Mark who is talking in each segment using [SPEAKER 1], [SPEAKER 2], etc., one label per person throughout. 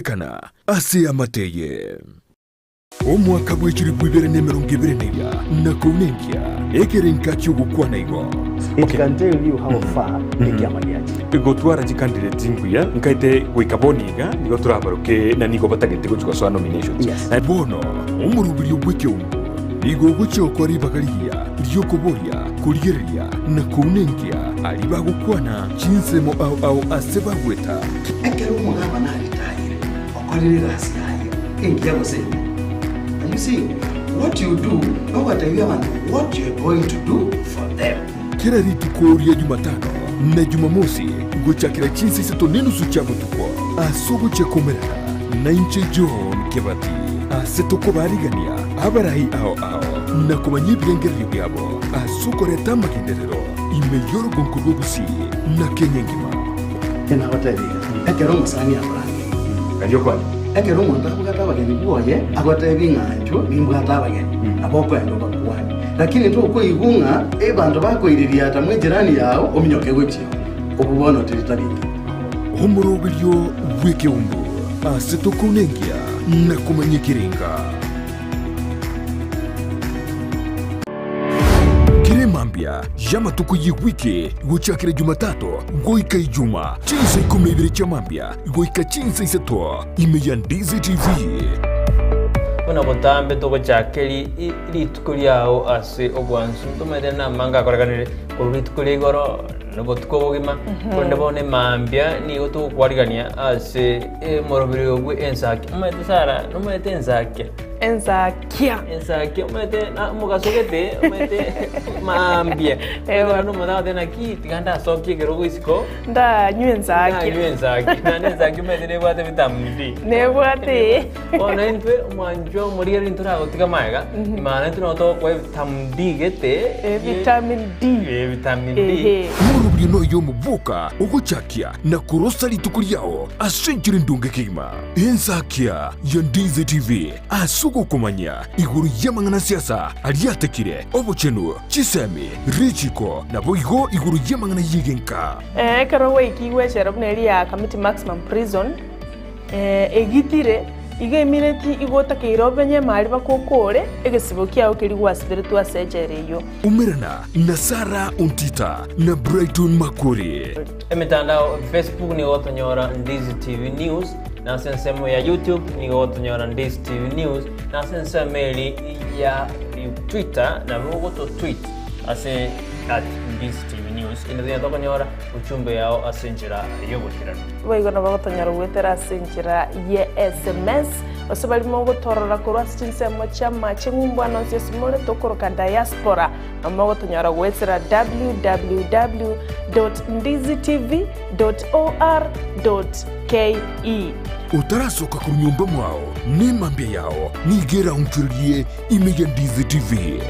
[SPEAKER 1] Ekana ase eamate eye. Omwaka bw'echilifu ibere na emerongo ebere na eria, na kouna enkia, ekerenka ki'ogokwana igo.
[SPEAKER 2] It can tell you how far ekiama giachire.
[SPEAKER 3] Gotwara chicandidate nkuya nkaete goika bono iga nigo torabaroke na nigo batagete gochia gosoa nominations.
[SPEAKER 2] Yes.
[SPEAKER 3] Na
[SPEAKER 1] Bono omoroberio bw'ekeungo nigo ogochia gokora ribaga rigiya ri'okoboria, korigereria, na kouna enkia aria bagokwana chinsemo ao ao ase bagweta.
[SPEAKER 4] Ekero omogabana aritayire, okorire egasi yaye engiya gose embe. And you see, what you do, nogotebia abanto what you are going to do for them.
[SPEAKER 1] Kera rituko ria Jumatano na Jumamosi gochakera chinsa isato nenusu chia botuko ase ogochia komerana nainche John Kebati ase tokobarigania abarai ao ao na komanya ebirengererio biabo ase okoreta amagenderero ime y'orogonko rwa Gusii na Kenya engima.
[SPEAKER 4] Nagotebirie, ekero omosani akorangeria, ekero omonto abwate abageni bwoye, agotebi ng'a inchuo nimbwate abageni, nabo okoenda obakwanie. Lakini tokoigwa ng'a abanto bakoiriria ata mw'ejirani yao ominyoke gochia oo, obwo bono teri tari engiya.
[SPEAKER 1] Omoroberio bw'ekeumbu ase tokouna engiya na komanya ekerenga. Kera emambia y'amatuko y'ewiki gochakera Jumatatu goika Ijuma, chinsa ikomi na ibere chia mambia goika chinsa isato, ime ya Ndizi TV.
[SPEAKER 5] Buna botambe togochaka rituko riao ase obwansu, ntomanyete namange akorekanire korwa rituko ria igoro na obotuko obogima, korende bono emambia nigo togokwarigania ase omoroberi oyo bwe ensaki. Omanyete Sarah, nomanyete ensakia?
[SPEAKER 6] Ensakia.
[SPEAKER 5] Ensakia omanyete na omogaso gete omanyete maambia.
[SPEAKER 6] Ewa.
[SPEAKER 5] Omanyete omonto agoteba naki tiga ndasokie ekerogo isiko.
[SPEAKER 6] Ndanywe ensakia.
[SPEAKER 5] Ndanywe ensakia. Naende ensakia omanyete nebwate vitamin D.
[SPEAKER 6] Nebwate.
[SPEAKER 5] Bono intwe omwanchwa omorigereria ntoragotiga magega, maana intwe nabo togokoa evitamin D gete.
[SPEAKER 6] Eh, vitamin D.
[SPEAKER 5] Eh, vitamin D.
[SPEAKER 6] Ehe.
[SPEAKER 1] Omoroberio noyo omoboka ogochakia na korosa rituko riao ase enchera endonge kegima. Ensakia ya Ndizi TV ase ogokomanya igoro y'amang'ana siasa aria atekire, obochenu, chisemi, richiko, naboigo igoro y'amang'ana y'egenka.
[SPEAKER 6] Ekero gwaikigwe echela buna eria ya Kamiti Maximum Prison, egitire, igo emineti igo otakeire obenye emari baka okore egesibo kiao keria gwasiberetwe ase echela eyio.
[SPEAKER 1] Umerana na Sarah Ontita na Brighton Makori.
[SPEAKER 5] Emetandao, Facebook nigo gotonyora Ndizi TV News, na ase ensemo ya YouTube nigo gotonyora Ndizi TV News, na ase ensemo eri ya Twitter nabo ogoto tweet ase at Ndizi TV News ende tonyare tokonyora ujumbe yao ase enchera y'oboikeranu.
[SPEAKER 6] Boigo nabo gotonyora goetera ase enchera ye SMS, gose baria mogotorora korwa ase chinsemo chi'amache ng'umbu ande onsi ase more tokoroka diaspora. Mogotonyora goetera www.ndizitv.or.ke.
[SPEAKER 1] Otarasoka korwa nyomba mwao, nemambia yao nigo eraonchorerie ime ya Ndizi TV.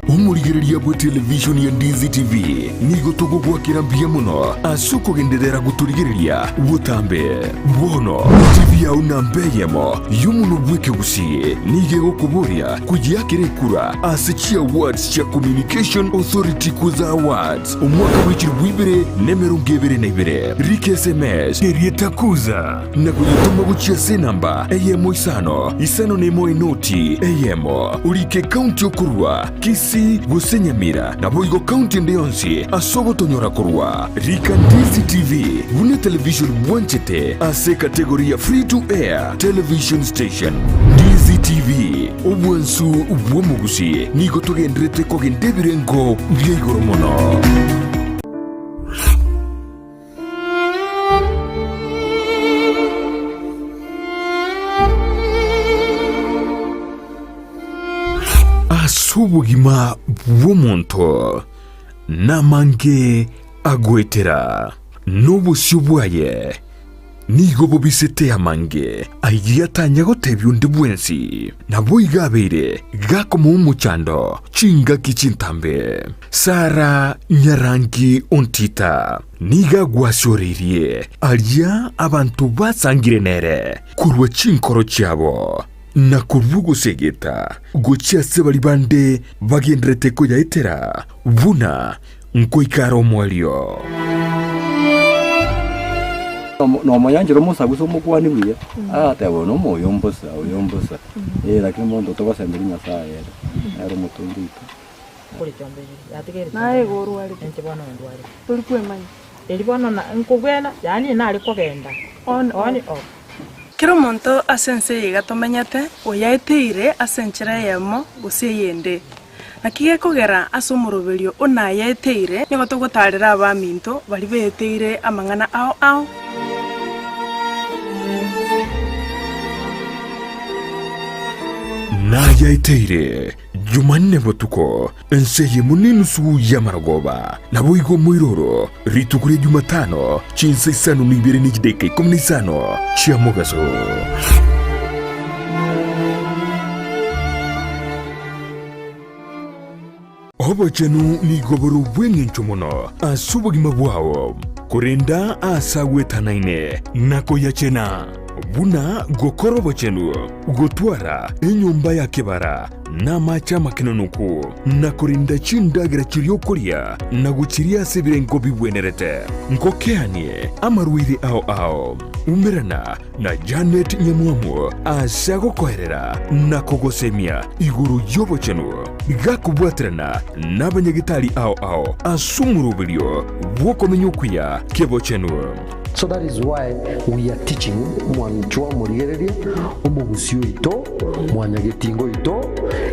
[SPEAKER 1] Omorigereria bwe television ya Ndizi TV nigo togogoakera mbuya mono ase okogenderera gotorigereria botambe. Bono TV yao namba eyemo y'omonwa bw'ekegusii nigo egokoboria koyeakera ekura ase chiawards chia Communication Authority Kuza Awards omwaka bwe chilifu ibere na emerongo ebere na ibere. Rika SMS erieta Kuza na koyetoma gochia ase enamba eyemo isano isano nemo enoti eyemo, orike ekaunti okorua, Kisii gose Nyamira, naboigo kaunti ende yonsi ase ogotonyora korwa. Rika Ndizi TV buna etelevision bwanchete ase ekategori ya Free to Air Television Station. Ndizi TV, obwansu bw'omogusi, nigo togenderete kogenda ebirengo bia igoro mono. Ase obogima bw'omonto namange agoetera, na obosio bwaye nigo bobisete amange ayio atanya gotebia onde bwensi. Naboigo abeire gakomoa omochando chingaki chintambe. Sara nyarangi ontita nigo agwasioreirie aria abanto basangire nere korwa chinkoro chiabo, na korwa ogosegeta gochia ase baria bande bagenderete koyaetera buna. Nkoika are omoerio.
[SPEAKER 7] Nomonyanchera omosa gose omokuani buya, agateba oyo nomoyo mbosa, oyo mbosa, eh, lakini monto togosemeria Nyasaye ere, nere omotongi oito.
[SPEAKER 6] Naye igo orwarete, tori kwemanya. On off. Kera omonto ase ense eye iga tomenyete, oyaeteire ase enchera eyemo gose eyende. Naki gekogera ase omoroberio o nayaeteire, nigo togotaarera abaminto baria beeteire amang'ana ao ao.
[SPEAKER 1] Nayaeteire Jumanne botuko, ense eyemo nenusu y'amarogoba, naboigo moiroro rituko ria Jumatano, chinsa isano na ibere ne chidaeka ikomi na isano chia mogaso. Obochenu nigo bore obw'engencho mono ase obogima bwao, korenda aase agwetanaine na koyachena, buna gokora obochenu, gotwara enyomba ya kebara na amache amakenonoku, na korenda chindagera chiria okoria na gochiria ase ebirengo bigwenerete. Ngokeanie amarwaire ao ao. Umerana na Janet Nyamwamu ase agokoerera na kogosemia igoro y'obochenu, gakobwaterana nabanyagitari ao ao ase omoroberio bw'okomenya okuya kebochenu.
[SPEAKER 8] So that is why we are teaching mwanchwa omorigereria, omogusii oito, mwanyagetinga oito,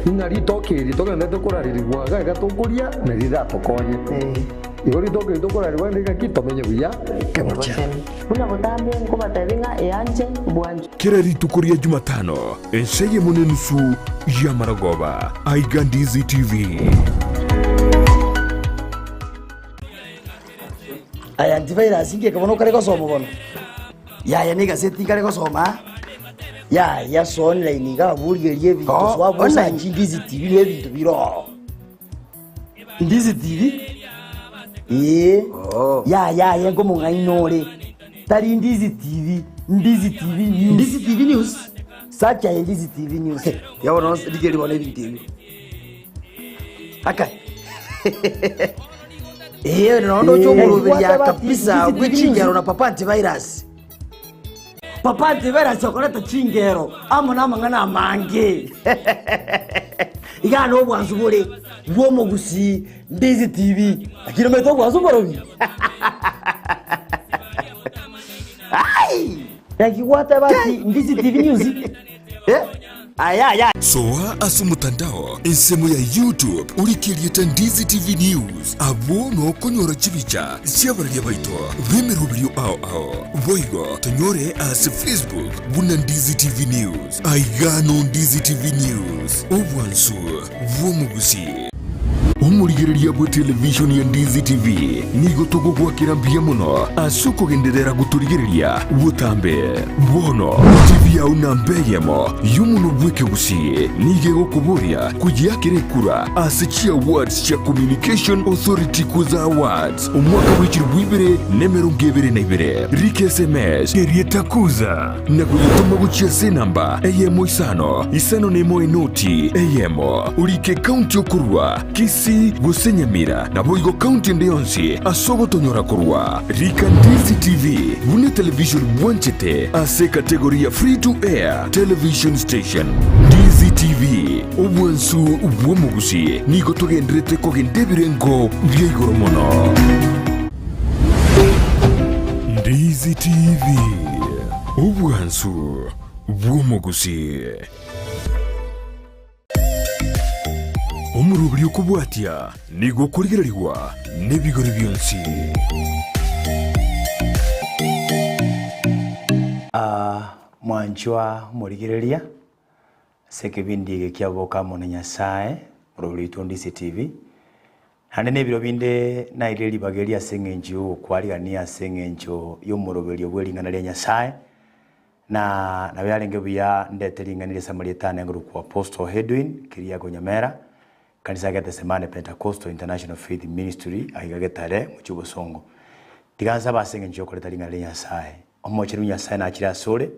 [SPEAKER 8] ng'a ritoke eri togenderete korarerigwa iga iga tokoria na riratokonye. Igo ritoke eri tokorarerigwa rinde ng'aki tomenye buya kebochenu.
[SPEAKER 9] Buna botambe nkobatebie ng'a eanche bwanchwe.
[SPEAKER 1] Kera rituko ria Jumatano, ensa eyemo nenusu y'amarogoba, aiga Ndizi TV.
[SPEAKER 10] Aya antivirus inki bono okare gosoma bono? Yaya na egaseti nkare gosoma aa. Yaya so online iga abwo origererie ebinto
[SPEAKER 11] Oh,
[SPEAKER 10] so abwo
[SPEAKER 11] online.
[SPEAKER 10] osachi Ndizi TV na ebinto bire ororo. Ndizi TV? Ee.
[SPEAKER 11] Oh.
[SPEAKER 10] Yaya aye nkomong'aini ore. Tari Ndizi TV, Ndizi TV News.
[SPEAKER 11] Ndizi TV News?
[SPEAKER 10] Search aye Ndizi TV News.
[SPEAKER 11] Ya bono rigereria bono ebinto ebio. Akai. Ee, nonya ndoche omoroberio kabisa bwe chingero na Papa Antivirus. Papa Antivirus okoreta chingero amo namang'ana amange. Iga nobwansu bore bw'omogusii Ndizi TV. Lakini omanyete obwansu mborobi. Ai!
[SPEAKER 10] Naki gwateba ati Ndizi TV News?
[SPEAKER 11] Eh? Aya aya.
[SPEAKER 1] Soa ase omotandao ensemo ya YouTube orike erieta Ndizi TV News abwo nokonyora chibicha chi'abararia baito b'emeroberio ao ao. Boigo tonyore ase Facebook buna Ndizi TV News. Aiga no Ndizi TV News, obwansu bw'omogusii. Omorigereria bwe television ya Ndizi TV nigo togogoakera mbuya mono ase okogenderera gotorigereria botambe. Bono TV yao namba eyemo y'omonwa bw'ekegusii nigo egokoboria koyeakera ekura ase chi awards chia Communication Authority Kuza Awards omwaka bwe chilifu ibere na emerongo ebere na ibere. Rika SMS erieta Kuza na koyetoma gochia ase enamba eyemo isano isano na emo enoti eyemo, orike ekaunti okorua, Kisii gose Nyamira, naboigo kaunti ende yonsi ase ogotonyora korwa. Rika Ndizi TV buna etelevision bwanchete ase ekategori ya Free to Air Television Station. Ndizi TV, obwansu bw'omogusii, nigo togenderete kogenda ebirengo bia igoro mono. Ndizi TV, obwansu bw'omogusii. Omoroberi okobwatia nigo okorigererigwa nebigori bionsi.
[SPEAKER 12] Mwanchwa omorigereria ase ekebindi eke kia Boka Amo na Nyasae, orobori rwaito Ndisi TV. Naende nebiro binde nairire ribaga eri ase eng'encho y'ogokwarigania ase eng'encho y'omoroberio bwe ring'ana ria Nyasae, na nabo yarenge buya ndete ring'ana eri ase amarieta ane ngorokwa Apostle Edwin Kiriago Nyamera, Ekanisa ya Gethsemane Pentecostal International Faith Ministry aiga Getare mochie obosongo. Tiga nsabe ase eng'encho y'okoreta ring'ana ria Nyasae. Omochenu Nyasae nachire asore,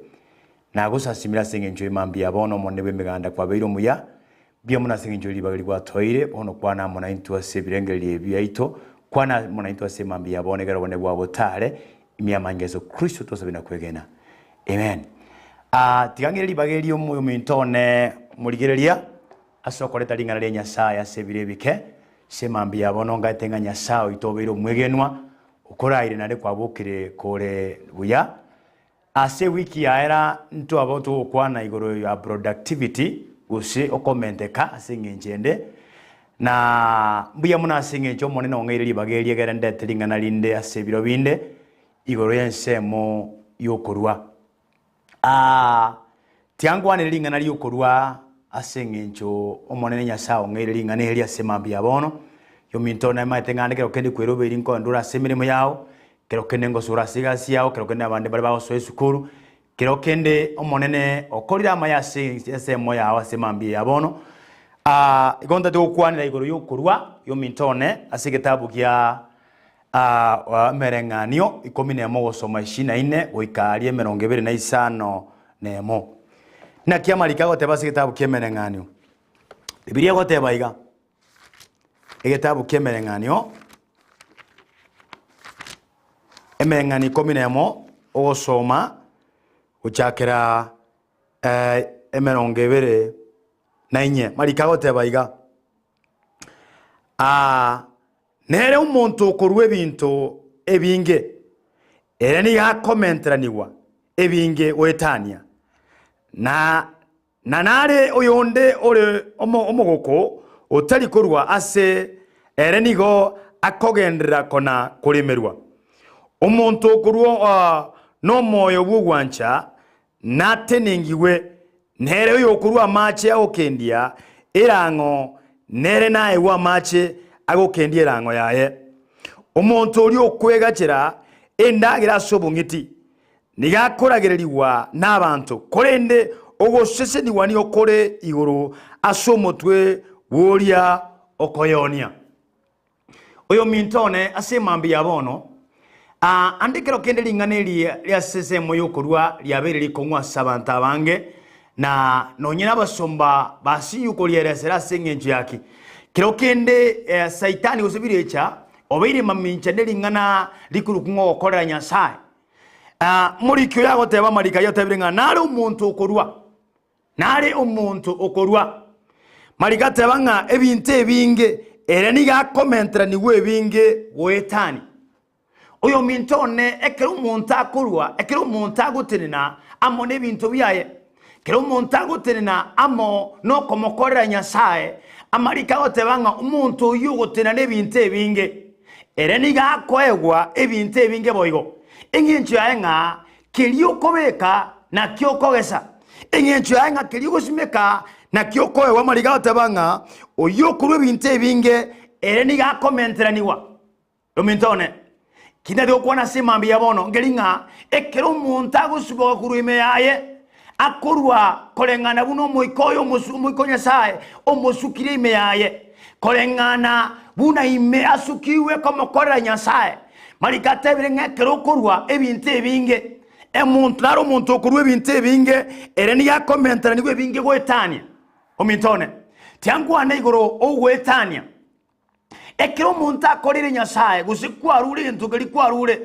[SPEAKER 12] Nagosasimire ase engencho ye mambia bono Omonene bw'Emeganda kwabeire omuya, mbuya mono ase engencho ye ribaga riria gwatoeire, bono kwana amo naintwe ase ebirengererio ebi biaito, Kwana amo naintwe ase mambia ya bono ekero obonene bwao botare ime y'amanyinga a Yeso Kristo tosabe na kwegena. Amen. Ah, tiga ng'ire ribaga eri ominto one morigereria ase okoreta ring'ana ria Nyasaye ase ebiro ebike, ase mambia ya bono ngaete ng'a Nyasaye oito obeire omwegenwa, okoraire naende kwabokire kore buya. Ase ewiki yaera ntwaba togokwana igoro ya productivity gose okomenteka ase eng'encho ende, na mbuya mono ase eng'encho Omonene ong'eire ribaga eri egere ndete ring'ana rinde ase ebiro binde igoro y'ensemo y'okorua. Aa, tiankwanire ring'ana ri'okorua ase eng'encho Omonene Nyasae ong'eire ring'ana eri ase mambia ya bono, Yominto nemaete ng'a ande kero kende kwerobeiri nkoenda ore ase emeremo yao, Kero kende ngosora ase egasi yao, kero kende abande baria bagosoa esukuru, kero kende Omonene okorire amaya ase ensemo yao ase mambia ya bono. Ah, igo ntagete gokwanera igoro y'okorua y'ominto one ase egetabu gia ah, Emereng'anio ikomi nemo gosoma ishirini na ine goika aria emerongo ebere na isano nemo. Naki amariko agoteba ase egetabu kia Emereng'anio? Bibilia egoteba iga, Egetabu ki'emereng'anio, emereng'anio ikomi na emo, ogosoma gochakera emerongo ebere na inye. Mariko agoteba iga, Aa, nere omonto okorua ebinto ebinge, ere nigo akomenteranigwa ebinge goetania, na Na nare oyonde ore omogoko otari korwa ase ere nigo akogenderera kona koremerwa. Omonto okorwa nomoyo bw'ogwancha natenengigwe, nere oyokorua amache agokendia erang'o nere naegwe amache agokendia erang'o yaye. Omonto oria okwegachera endagera ase obong'iti Nigo akoragererigwa nabanto, korende ogosesenigwa nigo kore igoro ase omotwe bw'oria okoyonia. Oyominto one ase emambia ya bono, aa, ande ekero kende ring'ana eri riase ensemo y'okorua riabeire rikong'u ase abanto abange, na nonye nabasomba basinyu korieresera ase engencho yaki. Kero kende eh, Saitani gose birecha obeire mamincha nering'ana rikorokwa ng'a ogokorera Nyasae. Ah, Omoriki oyo agoteba amariko ayio atebire ng'a nare omonto okorua, nare omonto okorua. Mariko ateba ng'a ebinto ebinge ere nigo akomenteranigwa ebinge goetania. Oyominto one, ekero omonto akorua, ekero omonto agotenena amo nebinto biaye, ekero omonto agotenena amo nokomokorera Nyasae, amariko agoteba ng'a omonto oyio ogotenena nebinto ebinge, Ere nigo akoegwa ebinto ebinge boigo. Engencho yaye ng'a keria okobeka nakio okogesa. Engencho yaye ng'a keria ogosimeka nakio okoegwa. Amariga agoteba ng'a oyio okorua ebinto ebinge ere nigo akomenteranigwa. Ominto one, ki ntagete gokwana ase mambia ya bono nkeri ng'a ekero omonto agosiboka korwa ime yaye, akorua koreng'ana buna omoika oye omosu omoika o Nyasae omosukire ime yaye. Koreng'ana buna ime asukigwe komokorera Nyasae, Mariko atebire ng'a ekero okorua ebinto ebinge, omonto nare omonto okorua ebinto ebinge, ere nigo akomenteranigwa ebinge goetania. Ominto one, tiankwana igoro ogoetania. Ekero omonto akoreire Nyasae, gose kwarure egento keria kwarure,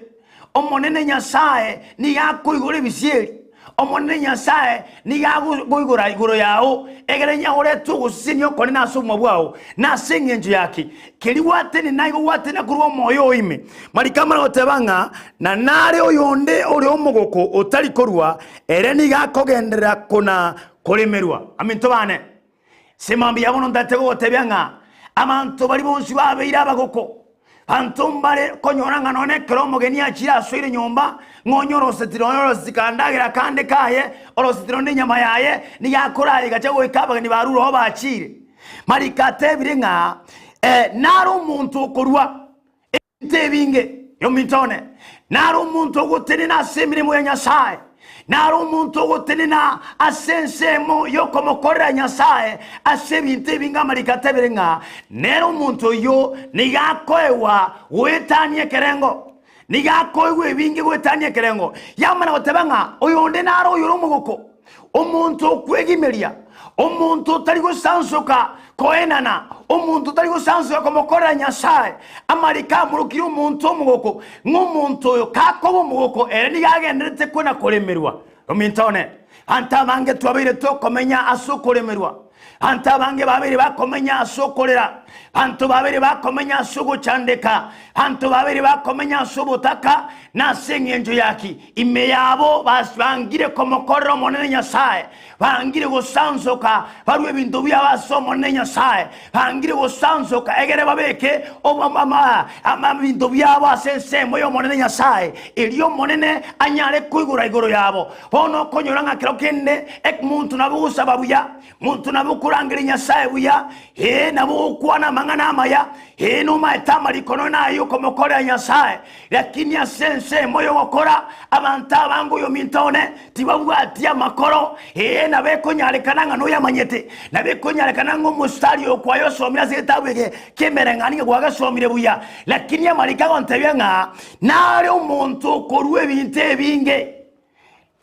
[SPEAKER 12] Omonene Nyasae nigo akoigora ebisieri, Omonene Nyasae nigo agoigora igoro yao, egere nyaorete ogosesenia okonene ase obogima bwao. Na ase engencho ya ki? Keria gwatenena igo gwatenena korwa omoyo oo ime. Mariko amare goteba ng'a na nare oyonde ore omogoko otari korua, ere nigo akogenderera kona koremerwa. Aminto bane, Ase mambia bono ntagete gogotebia ng'a abanto baria bonsi babeire abagoko, banto mbare konyora ng'a nonye ekero omogeni achire asoire nyomba, ng'a onye orosetire onye oroseti kandagera kande kaye, orosetire onde enyama yaye, nigo akorayegacha goika abageni barure oo bachire. Mariko atebire ng'a eh, nare omonto okorua. Ebinto ebinge, yominto one, nare omonto ogotenena ase emeremo ya Nyasae, nare omonto ogotenena ase ensemo y'okomokorera Nyasae ase ebinto ebinge amariko atebire ng'a nere omonto oyio nigo akoegwa goetania ekerengo, nigo akoegwa ebinge goetania ekerengo. Yamana goteba ng'a oyonde nare oyore omogoko, omonto okwegimeria,
[SPEAKER 11] Omonto otari gosansoka koenana, omonto otari gosansoka komokorera Nyasae, amariko amorokire omonto omogoko, ng'a omonto oyo kakoba omogoko ere nigo agendererete kona koremerwa. Ominto one, abanto abange twabeire tokomenya ase okoremerwa. Abanto abange babeire bakomenya ase okorera. Abanto babeire bakomenya ase ogochandeka. Abanto babeire bakomenya ase obotaka, na ase engencho yaki? Ime yabo bangire komokorera Omonene Nyasae, bangire gosansoka barue ebinto biabo ase Omonene Nyasae, bangire gosansoka egere babeke ebinto biabo ase ensemo y'Omonene Nyasae, erio Omonene anyare koigora igoro yabo. Bono okonyora ng'a kero kende omonto nabo ogosaba buya, monto nabo okorangeria Nyasae buya, ee, nabo ogokwana amang'ana amaya, ee, nomaete amariko nonya naye okomokorera Nyasae, Lakini ase ensemo y'ogokora, abanto abange oyominto one tibabwati amakoro, ee, nabo ekonyarekana ng'a noyamanyete, nabo ekonyarekana ng'a omositari oyo kwayosomire ase egetabu eke ki'emereng'anio ng'a gwagesomire buya, lakini amariko agontebia ng'a nare omonto okorua ebinto ebinge.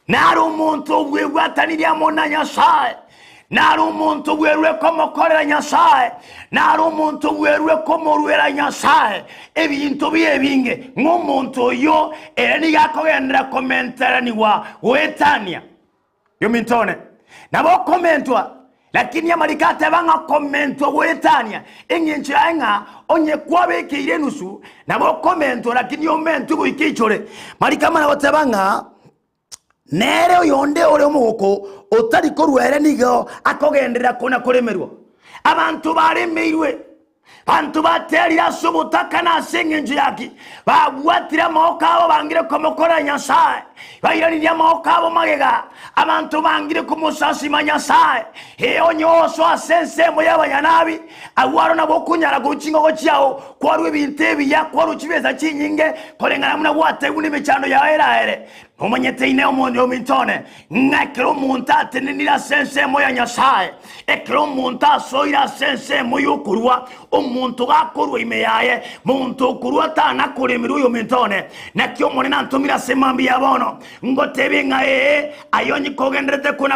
[SPEAKER 11] Nare omonto obwebwatanirie amo na Nyasae, nare omonto bwerure komokorera Nyasae, nare omonto bwerure komoruera Nyasae ebinto biye ebinge, ng'a omonto oyio ere nigo akogenderera komenteranigwa goetania. Yominto one, nabo okomentwa, lakini amariko ateba ng'a komentwa goetania, engencho yaye ng'a onye kwabekeire enusu, nabo okomentwa, lakini omentwe goika eichore. Mariko amana goteba ng'a Nere oyonde ore omogoko otari korua ere nigo akogenderera kona-koremerwa. Abanto baremeirwe, abanto baterire ase obotaka na ase engencho yaki, babwatire amaboko abo bangire komokorera Nyasae, bairanirie amaboko abo magega, abanto bangire komosasima Nyasae. Ee, onye osoa ase ensemo y'abanyanabi, agwo aro nabo okonyara korwa chingoko chiao, kwarua ebinto ebiya, kwarua chibesa chinyinge, koreng'ana buna gwatebiwa nemechando yao eraere. Nomanyete ine omonto ominto one, ng'a ekero omonto atenenire ase ensemo ya Nyasae, ekero omonto asoire ase ensemo y'okorua, omonto gakorua ime yaye, monto okorua tana koremerwa oyominto one. Naki Omonene antomire ase mambia ya bono, ngotebie ng'a ee, aye onye kogendererete kona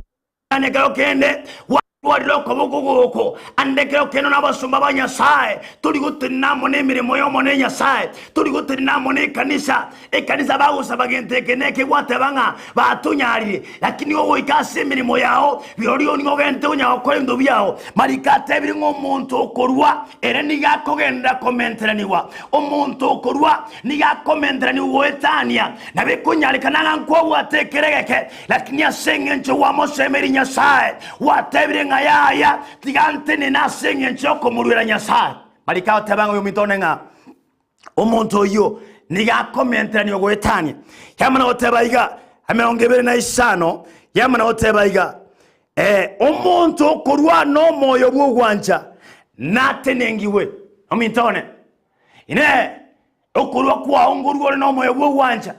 [SPEAKER 11] Ande ekero kende gwarwarire okoboko goko, ande ekero kende nabasomba ba Nyasae, tori gotenena amo nemeremo y'Omonene Nyasae, tori gotenena amo nekanisa. Ekanisa bagosaba gento eke neke gwateba ng'a batonyarire, lakini ogoika ase emeremo yao, rirorio nigo ogente onyare gokora ebinto biao. Mariko atebire ng'a omonto okorua ere nigo akogenderera komenteranigwa, omonto okorua nigo akomenteranigwa goetania, nabo ekonyarekana ng'a nkwabwate ekere egeke, Lakini ase engencho gwamosemeiri Nyasae, gwatebire ng'a yaya, tiga ntenene ase engencho y'okomoruera Nyasae. Mariko agoteba ng'a oyominto one ng'a omonto oyio nigo akomenterania ogoetania. Yamana goteba iga, 25, yamana goteba iga, eh, omonto okorua nomoyo bw'ogwancha natenengigwe. Ominto one, inee, okorua kwao nkorua ore nomoyo bw'ogwancha?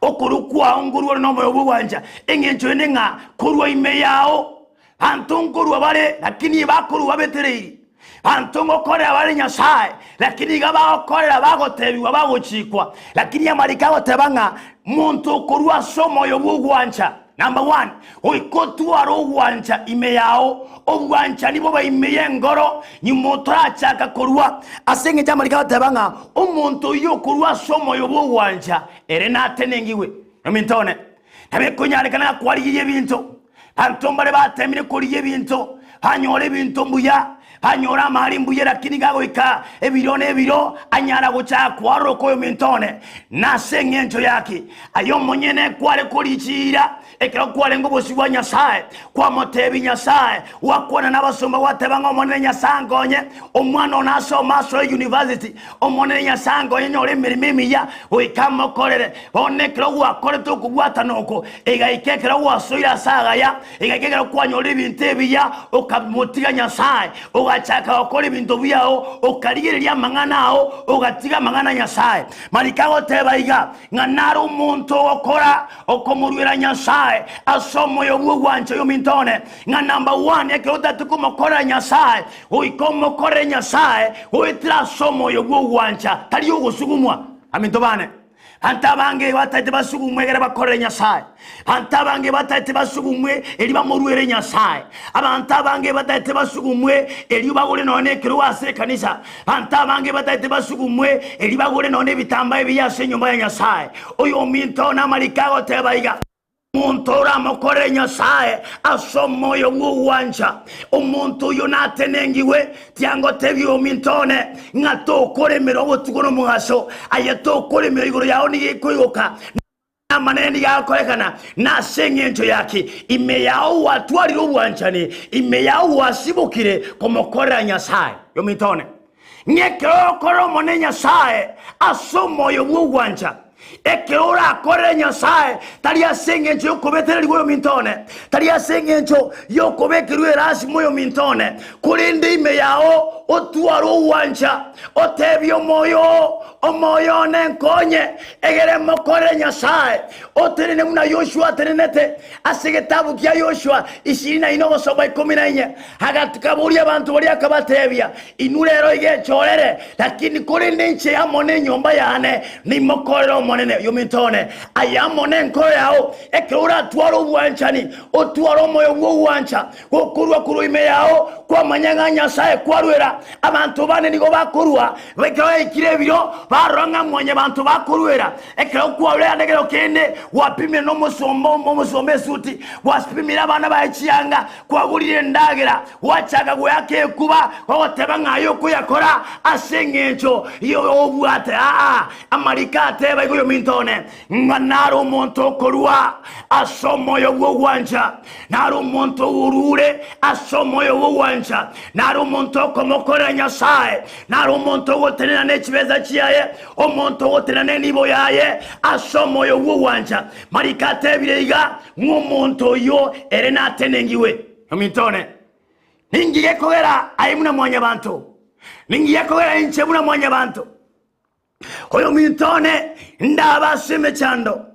[SPEAKER 11] Okorua kwao nkorua ore nomoyo bw'ogwancha, engencho ende ng'a korwa ime yao banto nkorua bare, lakini bakorua babetereiri. Banto ngokorera bare Nyasae, lakini iga bagokorera bagotebigwa bagochikwa. Lakini amariko agoteba ng'a monto okorua ase omoyo bw'ogwancha, number one, goika otware ogwancha ime yao, obwanchani bobe ime y'engoro, nyuma otarachaka korua. Ase engencho amariko agoteba ng'a Omonto oyio okorua ase omoyo bw'ogwancha, ere natenengigwe. Ominto one, nabo ekonyarekana ng'a kwarigirie ebinto. Abanto mbare batemire korigia ebinto, banyora ebinto mbuya, banyora amari mbuya, lakini gagoika ebiro na ebiro, anyara gochaka kwaroroka oyominto one. Nase eng'encho yaki? Aye omonyene kware korichiira Ekero kwarenge obosio bwa Nyasae, kwamotebia Nyasae, gwakwana nabasomba gwateba ng'a Omonene Nyasae ankonye, omwana one asome asoe university, Omonene Nyasae ankonye nyore emeremo emiya, goika amokorere. Bono ekero gwakorete okobwatana oko, egaika ekero gwasoire ase agaya, egaika ekero kwanyorire ebinto ebiya, okamotiga Nyasae, ogachaka gokora ebinto biao, okarigereria amang'ana ao, ogatiga amang'ana a Nyasae. Mariko agoteba iga, ng'a nare omonto ogokora okomoruera Nyasae ase omoyo bw'ogwancha oyominto one, ng'a number one ekero otagete komokorera Nyasae, goika omokorere Nyasae goetera ase omoyo bw'ogwancha, tari ogosugumwa. Aminto bane, Abanto abange bataete basugumwe ekero bakorere Nyasae. Abanto abange bataete basugumwe erio bamoruere Nyasae. Abanto abange bataete basugumwe erio bagore nonya na ekerogo ase ekanisa. Abanto abange bataete basugumwe erio bagore nonya na ebitambaa ebiya ase enyomba ya Nyasae. Oyominto namariko agoteba iga. Omonto oramokorere Nyasae ase omoyo bw'ogwancha, omonto oyio natenengigwe. Tiangotebia ominto one, ng'a tokoremera obotuko na omogaso, aye tokoremera igoro yao nigo ekoigoka, na amanene nigo agokorekana. Nase engencho yaki ime yao gwatwarire obwanchani, ime yao gwasibokire komokorera Nyasae. Ominto one, ng'a ekero ogokorera Omonene Nyasae ase omoyo bw'ogwancha, ekero orakorere Nyasae, tari ase engencho y'okobetererigwa oyominto one, tari ase engencho y'okobekerwa erasima oyominto one, korende ime yao otware ogwancha, otebie omoyo oo, Omoyo one nkonye, egere mokorere Nyasae. Otenene buna Yoshua atenenete ase egetabu kia Yoshua ishirini na ine ogosoma ikomi na inye. Agakaboria abanto baria akabatebia, Inwe rero iga echorere, lakini korende inche amo nenyomba yane nimokorere Omonene. Oyominto one, aye amo nenkoro yao, ekero oratware obwanchani, otware omoyo bw'ogwancha gokorua korwa ime yao, kwamanya ng'a Nyasae kwarwera. Abanto bane nigo bakorua, ekero yaikire ebiro, barora ng'a mwanyabanto bakoruera. Ekero kwarure ande ekero kende, gwapimire nomosomba omosomba esuti, gwapimire abana baye chianga, Kwagurire endagera, gwachaka goeaka ekuba, ogoteba ng'a aye okoyakora ase engencho y'obwate. Aa, amariko ateba igo oyominto one, ng'a nare omonto okorua ase omoyo bw'ogwancha, nare omonto orure ase omoyo bw'ogwancha, nare omonto okomokorera Nyasae, nare omonto ogotenena ne chibesa chiaye, omonto ogotenena nenibo yaye ase omoyo bw'ogwancha. Mariko atebire iga, Ng'a omonto oyio ere natenengiwe. Ominto one, ninki gekogera aye buna mwanyabanto? Ninki gekogera inche buna mwanyabanto? Oyominto one, ndabe ase emechando,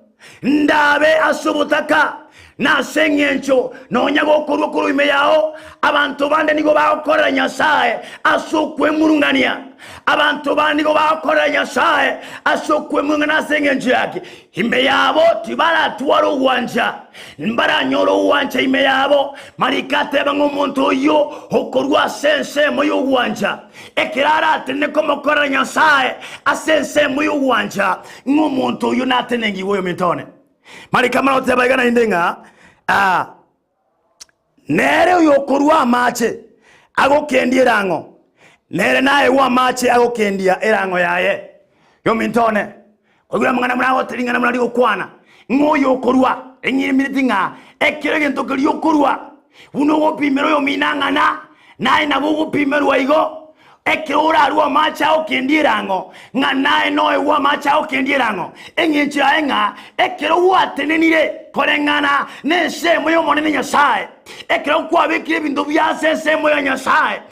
[SPEAKER 11] ndabe ase obotaka, na ase engencho nonya gokorua korwa ime yao, abanto bande nigo bagokorera Nyasae ase okwemurungania. Abanto bande nigo bagokorera Nyasae ase okwemurungania ase engencho yaki? Ime yabo tibaratware ogwancha, mbaranyore ogwancha ime yabo. Mariko ateba ng'a omonto oyio okorua ase ensemo y'ogwancha, ekero aratenene komokorera Nyasae ase ensemo y'ogwancha, ng'a omonto oyio natenengigwe oyominto one. Mariko amana goteba iga naende ng'a ah, Nere oyokorua amache agokendia erang'o, nere naegwe amache agokendia erang'o yaye. Yominto one, koigure amang'ana buna agote ring'ana buna rigokwana, ng'a oyokorua, eng'iremireti ng'a ekero egento keria okorua, buna ogopimera oyomino ang'ana, naye nabo ogopimerwa igo. Ekero orarue amache agokendia erang'o, ng'a naye noegwe amache agokendia erang'o. Engencho yaye ng'a ekero gwatenenire koreng'ana nensemo y'Omonene Nyasae, ekero kwabekire ebinto buya ase ensemo ya Nyasae,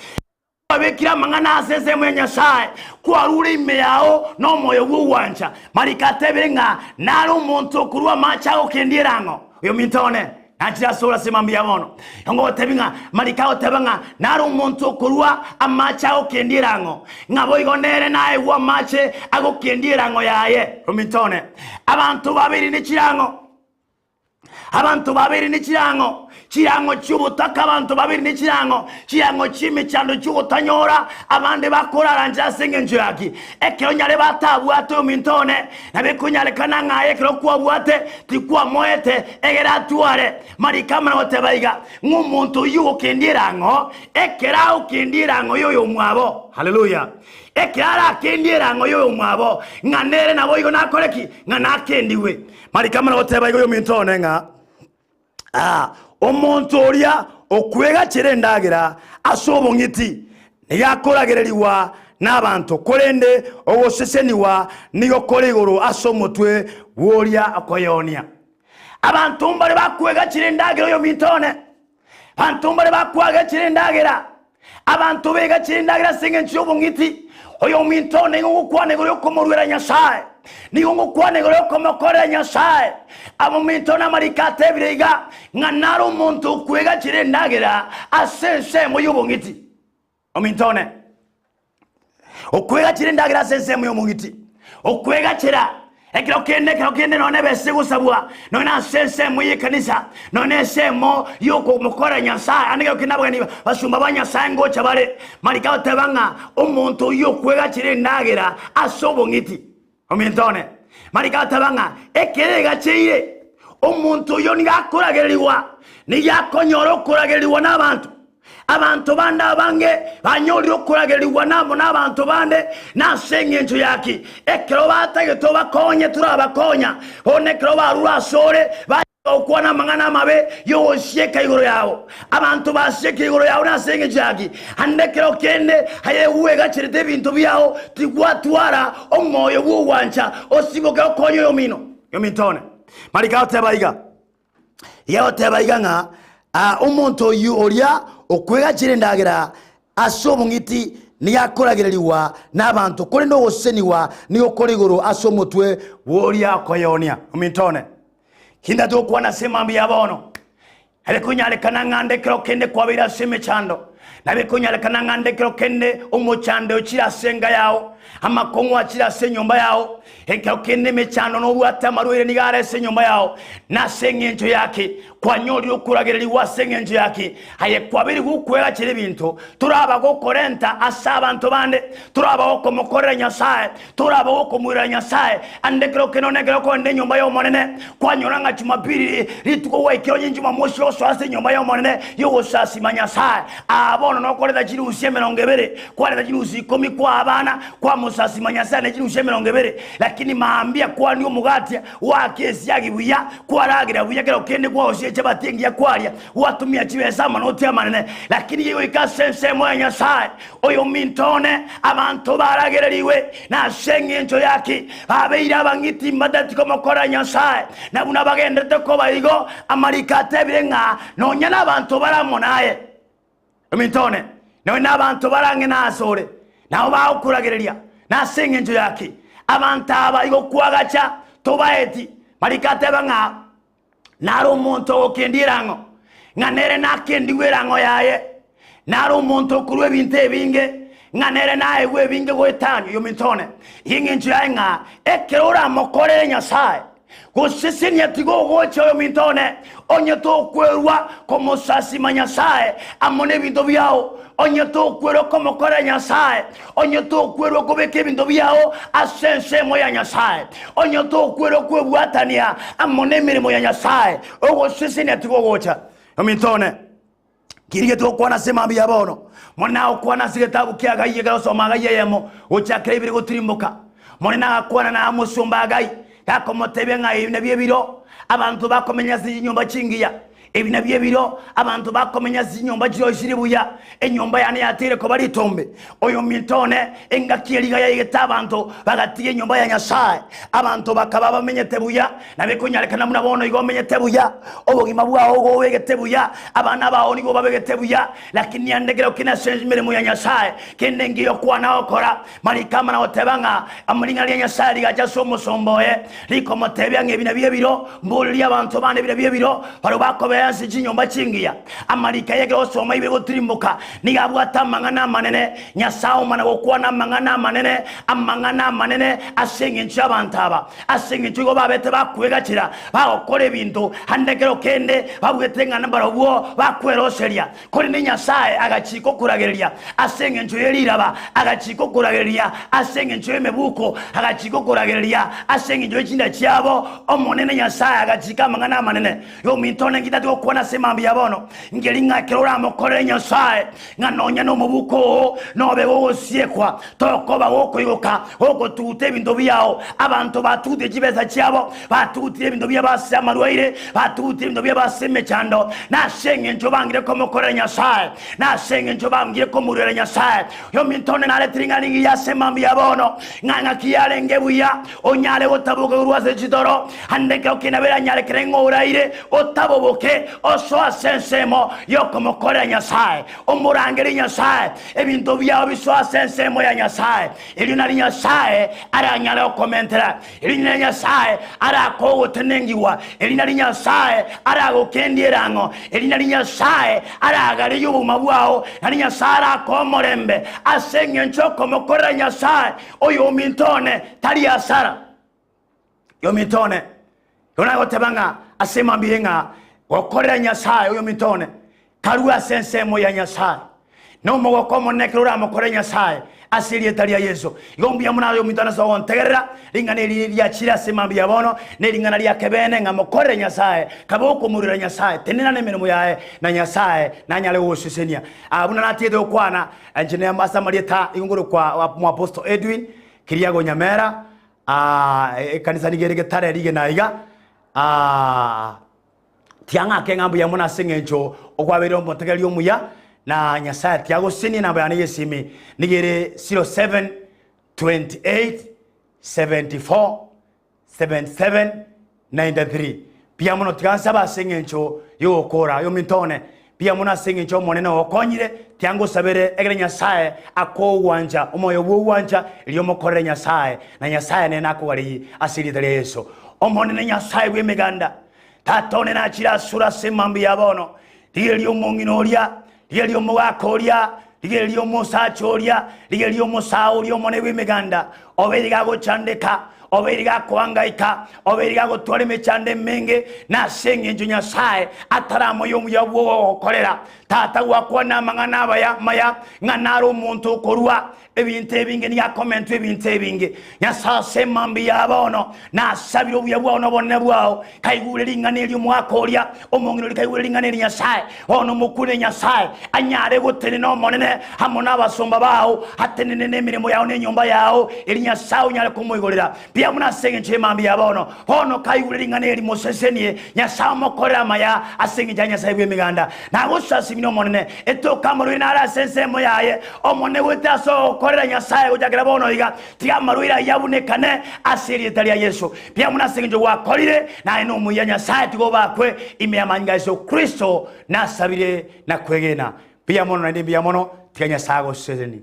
[SPEAKER 11] kwabekire amang'ana ase ensemo ya Nyasae, kwarure ime yao nomoyo bw'ogwancha. Mariko atebire ng'a nare omonto okorua amache agokendia erang'o. Oyominto one, Nachire asore ase mambia bono, ngogotebi ng'a mariko agoteba ng'a nare omonto okorua amache agokendia erang'o, ng'a boigo nere naegwe amache agokendia erang'o yaye. Ominto one, abanto babeire ne chirang'o, abanto babeire ne chirang'o, chirang'o chi'obotaka, abanto babeire ne chirang'o, chirang'o chi'emechando chi'ogotanyora, abande bakorara nchera ase engencho yaki. Ekero nyare batabwate ominto one, Nabo ekonyarekana ng'a aye ekero kwabwate tikwamoete egere atware. Mariko amana goteba iga, ng'a omonto oyio ogokendia erang'o, ekero agokendia erang'o y'oyomwabo, Haleluya, ekero arakendie erang'o y'oyomwabo, ng'a nere naboigo nakore ki? Ng'a nakendigwe. Mariko amana goteba iga oyominto one ng'a Ah, omonto oria okwegachera endagera ase obong'iti nigo akoragererigwa n'abanto, korende ogosesenigwa nigo kore igoro ase omotwe bw'oria okoyeonia. Abanto mbare bakwegachera endagera oyominto one, Abanto mbare bakwagachera endagera, abanto begachire endagera ase engencho y'obong'iti. Oyominto one nigo ngokwana igoro y'okomoruera Nyasae, nigo ngokwana igoro y'okomokorera Nyasae. Abaminto namariko atebire iga, ng'a nare omonto okwegachera endagera ase ensemo y'obong'iti. Ominto one, okwegachera endagera ase ensemo y'omong'iti, okwegachera.
[SPEAKER 13] Ekero kende, ekero kende nonya nebesa egosabwa, nonya nase ensemo y'ekanisa, nonya nensemo y'okomokora Nyasae, ande ekero kende abageni basomba ba Nyasae ngocha bare, marika agoteba ng'a omonto oyio okwegachera endagera ase obong'iti. Ominto one, marika agoteba ng'a ekero egacheire, omonto oyio nigo akoragererigwa, nigo akonyora okoragererigwa n'abanto. Abanto bande abange banyorire okoragererigwa namo nabanto bande, na ase engencho ya ki? Ekero batagete obakonye torabakonya, bono ekero barure asore, bachaka gokwana amang'ana amabe y'ogosieka igoro yabo. Abanto basiekire igoro yao nase engencho ya ki? Ande ekero kende aye gwegacherete ebinto biao, tigwatwara omoyo bw'ogwancha osiboke okonye oyomino. Ominto one, Mariko agoteba iga. Iga agoteba iga ng'a ah, omonto oyio oria okwegachera endagera ase obong'iti nigo akoragererigwa n'abanto, korende ogosesenigwa nigo kore igoro ase omotwe bw'oria okoyeonia. Ominto one, kinde togokwana ase mambia ya bono, nabe konyarekana ng'a nde ekero kende kwabeire ase emechando, nabe konyarekana ng'a nde ekero kende omochando ochire ase enka yao, amakong'u achire ase enyomba yao, Ekero kende emechando nobwate amarwaire nigo are ase enyomba yao, na ase engencho yaki kwanyorire okoragererigwa ase engencho yaki aye kwabeire gokwegachera ebinto, toraba gokorenta ase abanto bande, toraba gokomokorera Nyasae, toraba gokomoirera Nyasae. Ande ekero kende onye ekero okogenda enyomba y'Omonene, kwanyora ng'a Jumapili rituko gwaikire onye Jumamosi osoa ase enyomba y'Omonene y'ogosasima Nyasae, aa bono nokoreta chinusu emerongo ebere, kwareta chinusu ikomi kwaa abana, Kwamosasima Nyasae ne chinusu emerongo ebere, lakini mambia kwania omogati, gwaaka esiagi buya, kwaragera buya, kero kende kwaosia echabati engiya kwaria, gwatumia chibesa amanoti amanene, lakini gegoika ase ensemo ya Nyasae, oyominto one, abanto baragererigwe, na ase engencho yaki babeire abang'iti mbatati komokora Nyasae, na buna bagenderete koba igo, amariko atebire ng'a nonya nabanto bare amo naye. Ominto one, nonya nabanto bare ang'e nasore, nabo bagokoragereria, na ase engencho ya ki abanto aba igo kwagacha tobaeti? Mariko ateba ng'a nare omonto ogokendia erang'o, ng'a nere nakendigwe erang'o yaye, nare omonto okorua ebinto ebinge, ng'a nere naegwe ebinge goetania. Ominto one, iga engencho yaye ng'a ekero oramokorere Nyasae, Gosesenia tigogocha oyominto one, onye tokwerwa komosasima Nyasae amo nebinto biao, onye tokwerwa komokorera Nyasae, onye tokwerwa kobeka ebinto biao ase ensemo ya Nyasae, onye tokwerwa kwebwatania amo nemeremo ya Nyasae, ogosesenia tigogocha. Ominto one, Kirigetie gokwana ase mambia ya bono, Monene agokwana ase egetabu kia Hagai ekero osoma Hagai eyemo gochakera ibere gotirimboka. Monene agakwana na omosomba Hagai, gakomotebia ng'a ebi nabio ebiro abanto bakomenya ase chinyomba chingiya, ebi nabio ebiro abanto bakomenya ase chinyomba chiroisirie buya, enyomba yane yateire koba ritombe. Oyominto one, engaki eriga yaigete abanto bagatiga enyomba ya Nyasae, abanto bakaba bamenyete buya, Nabo ekonyarekana buna bono igo omenyete buya, obogima bwao igo obegete buya, abana bao nigo obabegete buya, lakini ande kero kende ase emeremo ya Nyasae, kende nkiya okwana gokora. Mariko amana goteba ng'a ring'ana ria Nyasae rigacha ase omosomba oye, rikomotebia ng'a ebi nabio ebiro, mborerie abanto bane ebi nabio ebiro, barabwo bakobera ase chinyomba chingiya. Amariko aya ekero ogosoma ibe gotirimboka, nigo abwate amang'ana amanene, Nyasae omana gokwana amang'ana amanene, amang'ana amanene ase engencho y'abanto aba. Ase engencho igo babete bakwegachera, bagokora ebinto, ande ekero kende babwete ng'a mbarabwo bakweroseria. Korende Nyasae agachika okoragereria ase engencho ye riraba, agachika okoragereria ase engencho y'emebuko, agachika okoragereria ase engencho ye chinda chiabo. Omonene Nyasae agachika amang'ana amanene. Ominto one ngitati gokwana ase mambia ya bono, nkeri ng'a ekero oramokorere Nyasae, ng'a nonya nomobuko oo nobe gogosiekwa, tokoba gokoigoka gogotuguta ebinto biao. Abanto batugutire chibesa chiabo, batugutire ebinto biabo ase amarwaire, batugutire ebinto biabo ase emechando, na ase engencho bangire komokorera Nyasae, na ase engencho bangire komoruera Nyasae. Ominto one naretire ring'ana rigiya ase mambia ya bono, ng'a ng'aki yarenge buya onyare gotaboka korwa ase chitoro, ande ekero kende biranyarekane ng'a oraire otaboboke osoe ase ensemo y'okomokorera Nyasae, omorangerie Nyasae, ebinto biao bisoe ase ensemo ya Nyasae, erio nario Nyasae aranyare gokomentera, erio nario Nyasae arakoe ogotenengigwa, erio nario Nyasae aragokendie erang'o, erio nario Nyasae aragarerie obogima bwao, nario Nyasae arakoe omorembe ase engencho y'okomokorera Nyasae. Oyominto one tari asara. Oyominto one, igo nagoteba ng'a ase mambia ng'a gokorera Nyasae oyominto one, karue ase ensemo ya Nyasae. Na omogoko omonene ekero oramokorere Nyasae ase erieta ria Yeso. Igo mbuya mono aye ominto one ase ogontegerera, ring'ana eri riachire ase mambia ya bono, nering'ana ria kebeene ng'a mokorere Nyasae, kabe okomorwera Nyasae, tenena nemeremo yaye, na Nyasae nanyare gogosesenia. Aa buna natigete gokwana, inche ne ase amarieta igo nkorokwa Omoapostle Edwin Kiriago Nyamera, Aa ekanisa nigo ere getare rigena iga, aa tiang'ake ng'a mbuya mono ase eng'encho okwabeire omotegereri omuya, na Nyasaye tiagosesenie enamba yane y'esimi nigo ere 07 28 74 77 93. Mbuya mono tiga nsabe ase eng'encho y'ogokora oyominto one, mbuya mono ase eng'encho Omonene ogokonyire, tiga ngosabere ekero Nyasae akogwancha, omoyo bw'ogwancha, erio omokorere Nyasae, na Nyasae nere nakogareyie ase erieta ria Yeso. Omonene Nyasae bw'emeganda, Tata one nachire asore ase emambia ya bono, rigereria omong'ina oria, rigereria omogaka oria, rigereria omosacha oria, rigereria omosae oria omonene bw'emeganda, obeire gagochandeka, obeire gakoangaika, obeire gagotwara emechando emenge, na ase engencho Nyasae ataramoyia omuya bw'ogogokorera. Tata gwakwana amang'ana abaya maya, ng'a nare omonto okorua Ebinto ebinge nigo akomentwa ebinto ebinge. Nyasae ase mambia ya bono nasabire obuya bwao na obonene bwao. Kaigure ring'ana eri omwaka oria, omong'ina oria kaigure ring'ana eri Nyasae, bono omokune Nyasae anyare gotenena Omonene amo nabasomba bao, atenene nemeremo yao na enyomba yao, eri Nyasae onyare komoigorera. Mbuya mono ase engencho y'emambia ya bono. Bono kaigure ring'ana eri mosesenie, Nyasae omokorere amaya ase engencho ya Nyasae bw'Emeganda. Nagosasimire Omonene, etoka amarwaire nare ase ensemo yaye, Omonene goetera ase ogokorera Nyasae gochakera bono iga, tiga amarwaire ayio abunekane ase erieta ria Yeso. Mbuya mono ase engencho gwakorire, naye nomuya Nyasae tiga obakwe ime y'amanyinga a Yeso Kristo nasabire na kwegena. Mbuya mono naende mbuya mono, tiga Nyasae agosesenie.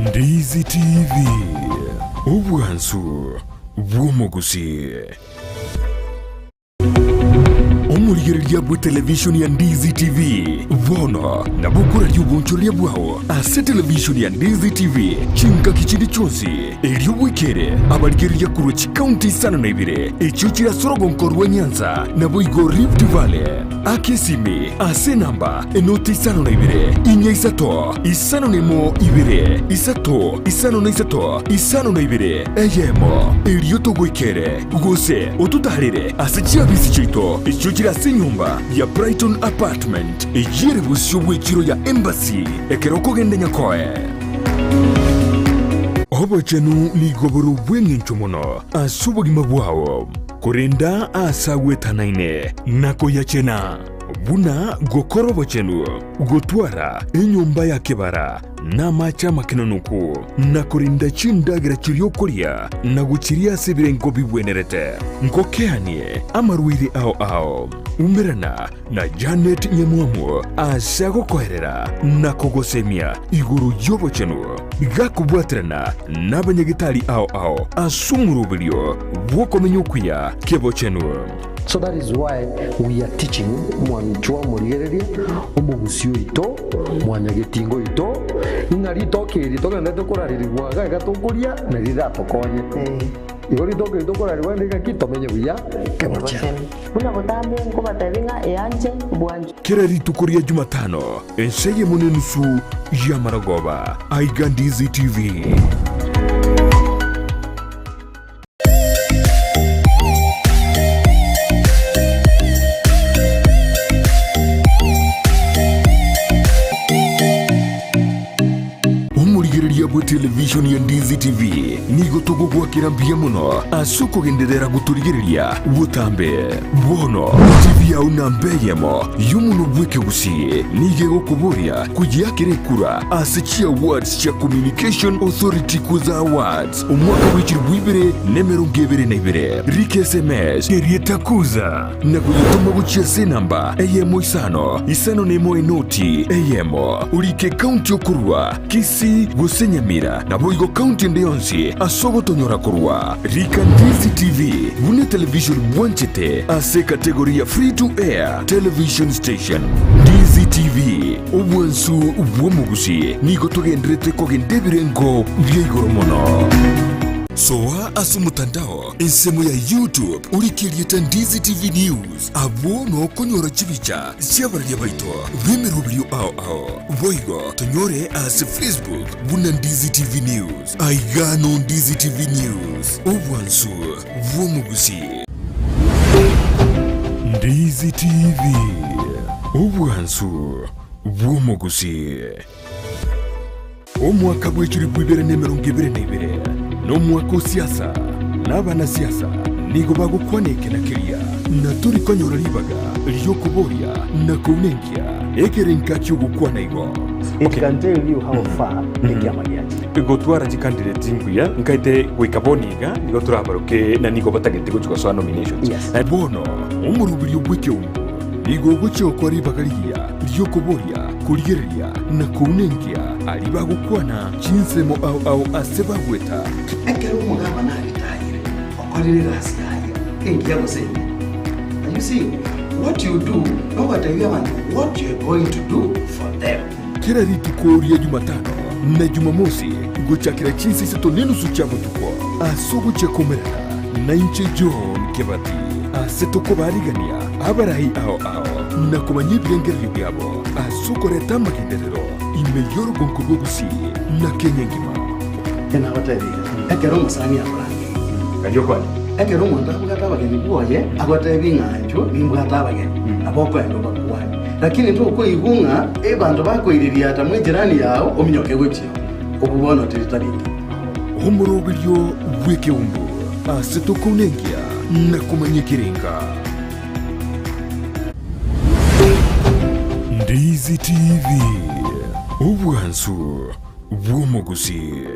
[SPEAKER 1] Ndizi TV, obwansu bw'omogusii. Omorigereria bw'etelevishoni ya Ndizi TV bono nabo okoraria obonchoreria bwao ase televishoni ya Ndizi TV chingaki chinde chionsi, erio bwekere abarigereria korwa chikaunti isano na ibere echio chire ase orogonko rwa Nyanza naboigo Rift Valley. Aka esimi ase enamba enoti isano na ibere, inya isato, isano na emo ibere, isato, isano na isato, isano na ibere, eyemo, erio togoikere. Gose ototaarere ase chiabisi chiaito echio chire ase enyomba ya Brighton Apartment, eyio ere bosio bw'echiro ya Embassy ekero okogenda Nyakoe. Obochenu nigo bore obw'engencho mono ase obogima bwao, korenda aase agwetanaine na koyachena, buna gokora obochenu, gotwara enyomba ya kebara, na amache amakenonoku, na korenda chindagera chiria okoria, na gochiria ase ebirengo bigwenerete. Ngokeanie amarwaire ao ao. Umerana na Janet Nyamwamu ase agokoerera na kogosemia igoro y'obochenu, gakobwaterana nabanyagitari ao ao ase omoroberio bw'okomenya okuya kebochenu.
[SPEAKER 8] So that is why we are teaching mwanchwa omorigereria omogusi oito mwanyagetinga oito ing'a ritoke eri togenderete korarerigwa iga iga tokoria na riratokonye. Igo ritoke eri tokorarerigwa rinde ng'aki tomenye buya kebochenu.
[SPEAKER 9] Buna botambe nkobatebia ng'a eanche bwanchwe.
[SPEAKER 1] Kera rituko ria Jumatano, ensa eyemo na enusu y'amarogoba, aiga Ndizi TV. Omorigereria bwe television ya Ndizi TV nigo togogwakera mbuya mono ase okogenderera gotorigereria botambe. Bono TV yao namba eyemo y'omonwa bw'ekegusii nigo egokoboria koyeakera ekura ase chiawards chia Communication Authority Kuza Awards. Omwaka bw'echilifu ibere na emerongo ebere na ibere, rika sms erieta Kuza na koyetoma gochia ase enamba eyemo isano isano na emo enoti eyemo, orike ekaunti okorua, Kisii gose. gose Nyamira, naboigo county ende yonsi ase ogotonyora korwa. Rika Ndizi TV buna etelevision bwanchete ase ecategory ya Free to Air Television Station. Ndizi TV, obwansu bw'omogusi, nigo togenderete kogenda ebirengo bia igoro mono. Soa ase omotandao ensemo ya YouTube orike erieta Ndizi TV News, abwo nokonyora chibicha chi'abararia baito b'emeroberio ao ao. Boigo tonyore ase Facebook buna Ndizi TV News. Aiga no Ndizi TV News, obwansu bw'omogusi. Ndizi TV, obwansu bw'omogusi. Omwaka bw'echilifu ibere na emerongo ebere na ibere nomwaka o siasa, na abanasiasa nigo bagokwana eke na keria, na tori konyora ribaga ri'okoboria na kounenkia ekerenka ki'ogokwana igo.
[SPEAKER 2] It can tell you how far ekiama giachire.
[SPEAKER 3] Gotwara chicandidate mbuya nkaete goika bono iga nigo torabaroke na nigo batagete gochia gosoa nominations.
[SPEAKER 2] Yes.
[SPEAKER 1] Bono omoroberio bw'ekeungo nigo ogochia gokora ribaga rigiya ri'okoboria, korigereria, na kounenkia aria bagokwana chinsemo ao ao ase bagweta.
[SPEAKER 4] Ekero omogabana aritayire, okorire egasi yaye engiya gose embe. You see, what you do, nogotebia abanto what you are going to do for them.
[SPEAKER 1] Kera rituko ria Jumatano na Jumamosi gochakera chinsa isato nenusu chia botuko, ase ogochia komerana nainche John Kebati, ase tokobarigania abarai ao ao na komanya ebirengererio biabo ase okoreta amagenderero ime y'orogonko rwa Gusii na Kenya engima.
[SPEAKER 4] Nabatebirie, ekero omosani akorangeirie, ekero omonto abwate abageni bwoye, agotebi ng'a inchuo nimbwate abageni, nabo okoenda obakwanie. Lakini tokoigwa ng'a abanto bakoiririata mw'ejirani yao ominyoke gochia oo, obwo bono teri tari engiya.
[SPEAKER 1] Omoroberio bw'ekeumbu ase tokounenkia na komanya ekerenga. Ndizi TV, obwansu bw'omogusii.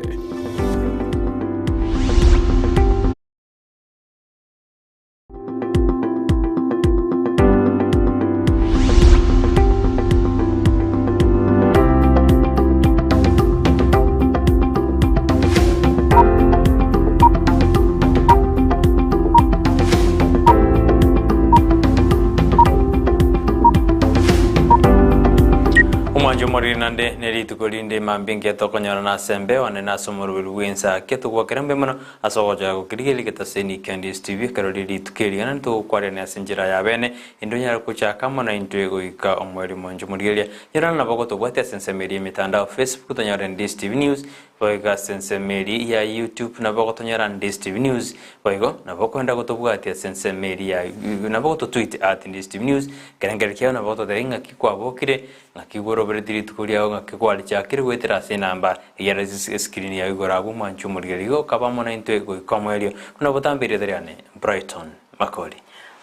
[SPEAKER 5] Omwancho omoriri nande nerituko rinde mambia engiya tokonyorana ase embeo ande nase omoroberi bw'ensa ake togwakera mbuya mono ase ogochaka gokerigereria egetaseni kia Ndizi TV ekero riria rituko eri naende togokwarerania ase enchera ya bene inde onyare gochaka amo naintwe goika omoerio mwancho omorigereria nyorana nabo gotobwatia ase ensemo eria y'emetandao Facebook tonyore Ndizi TV News Boigo ase ensemo eria ya YouTube nabo ogotonyora Ndisi TV News. Boigo nabo okoenda gotobwatia ase ensemo eria ya nabo ogototweet at Ndisi TV News. Ekerengererio kiao nabo ogototebia ng'aki kwabokire, ng'aki bworoberetie rituko riao, ng'aki kwarichakire goetera ase enamba eyio ere ase escreen yao igoro abwo mwanche omorigereria igo okaba amo naintwe goika omoerio. Buna botambe erieta riane Brighton Makori.